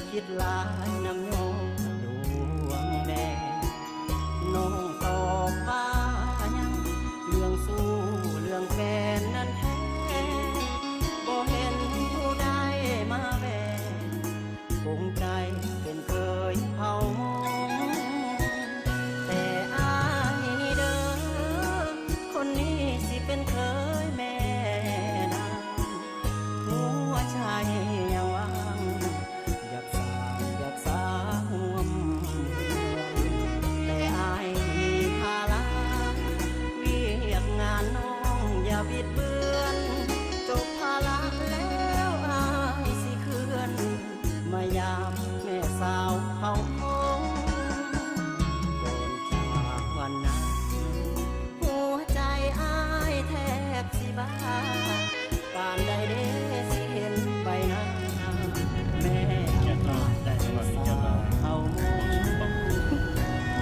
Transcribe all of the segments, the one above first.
คิดหลายนำย้อนดวงแดง น้องตอบว่ายัง เรื่องสู้เรื่องแฟนนั้นแท้ บ่เห็นผู้ใดมาแบ่ง คงใจเป็นเคยเผามอง แต่อ้ายนี่เด้อ คนนี้สิเป็นเคยแม่นาง หัวใจยังว่าง อยากสา อยากสาห่วม แต่อ้ายมีภาระ เวียกงานน้องอย่าบิดเบือน จบภาระแล้วอ้ายสิเคลื่อน มายามแม่สาวเผาทอง ก่อนจากวันนั้น หัวใจอ้ายแทบสิบ้า ปานใดเด้สิเห็นใบหน้า แม่สาวเผามอง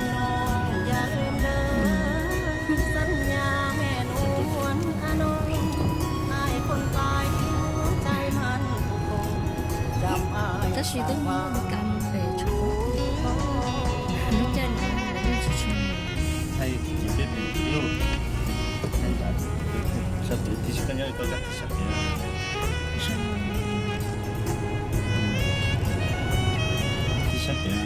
น้องอย่าลืมเด้อ สัญญาแม่นวลอนง อ้ายคนไปหัวใจมันคง จำอ้าย 但是都没有干杯，你这人就是穷。 Thaij kiv peb mus ib lub. Sab pem tig sab koj nyob koj kab tig sab pem. Tig sab pem.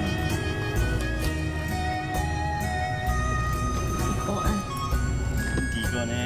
Nti koj ne.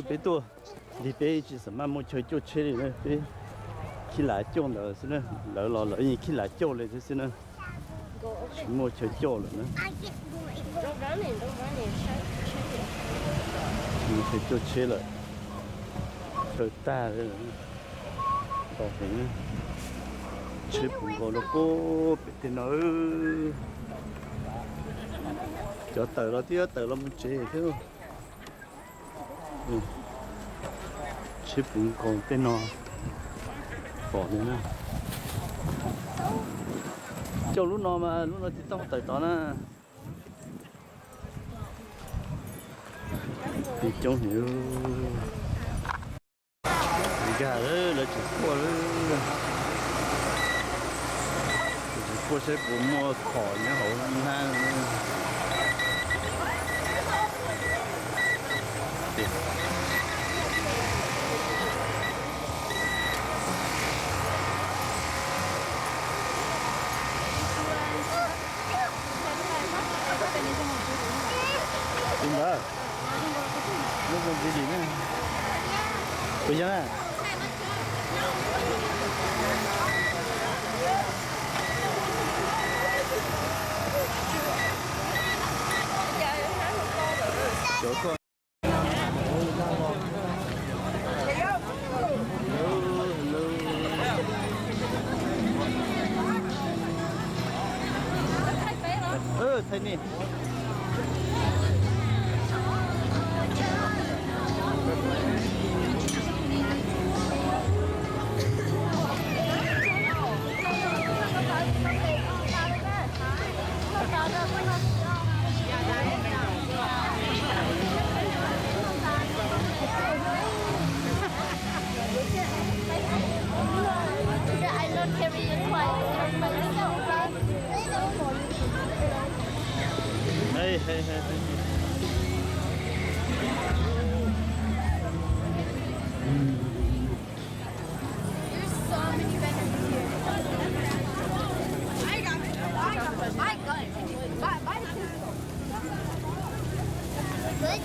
Peb tuaj, li peb tsis xam maj muaj chaw coj tsheb li na, peb khib lav coj ntawd xwb na, lawv los lawv yeej khib lav coj li thiab xwb na, tsis muaj chaw coj lawm na. Tsis muaj chaw coj tsheb lawm, chaw tag li lawm. Tau heev, tsheb puv nkaus lawm puag pem tej no. Cov tawm los twb yuav tawm los mus tsev thiab. Tsheb puv nkaus tej no pom li na. Coj lub no mas lub no tsis tau tawm tod na. Pib coob heev. Nkag lawv tsis quaj lawm. Tsis quaj saib puas muaj phom nyob hauv hnab. Li ntawd, lub zoo li li ne. Tus yog na. Thaj ni. Hey, hey, hey, hey. There's so many vendors here. I got it. I got it. I got it. Bye, bye. Good.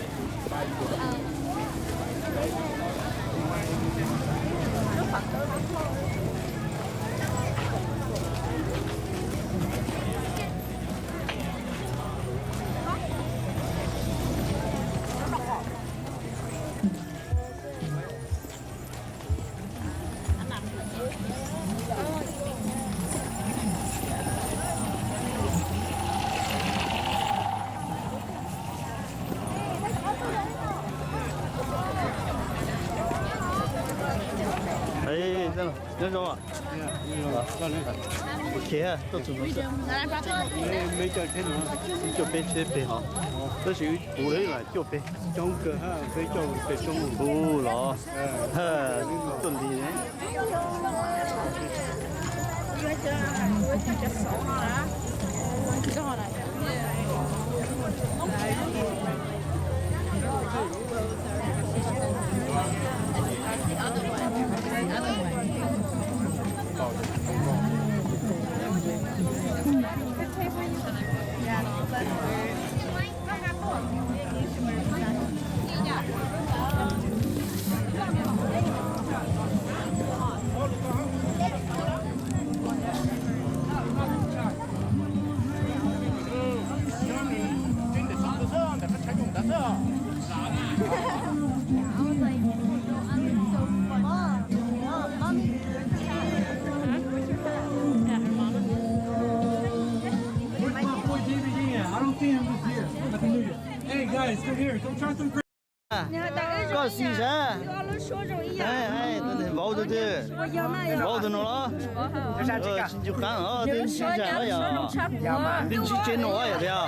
Nyob zoo. Khiav tuaj txug no. Cuaj peb tsheb peg hov. Tab sis kuv lawv lam cuaj peg. Coob kawg, peb coj peg soob ub los. Tuaj nti ne. Where's my boy David Ian? I don't see him this year. Happy New Year. Hey guys, come here. Come try some. Koj xis sav? Vauv tus twg? Vauv tus no los? Tsis ncu qab os, twb ntsib tsheb no yog, twb ntsib tsheb no yog tias,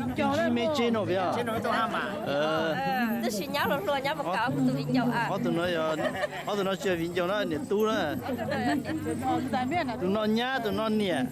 ntsib me tsheb no tias. Ob tug no yog, ob tug no tsis yog viv ncaus na, niam tub na. Tus no nyab, tus no niam.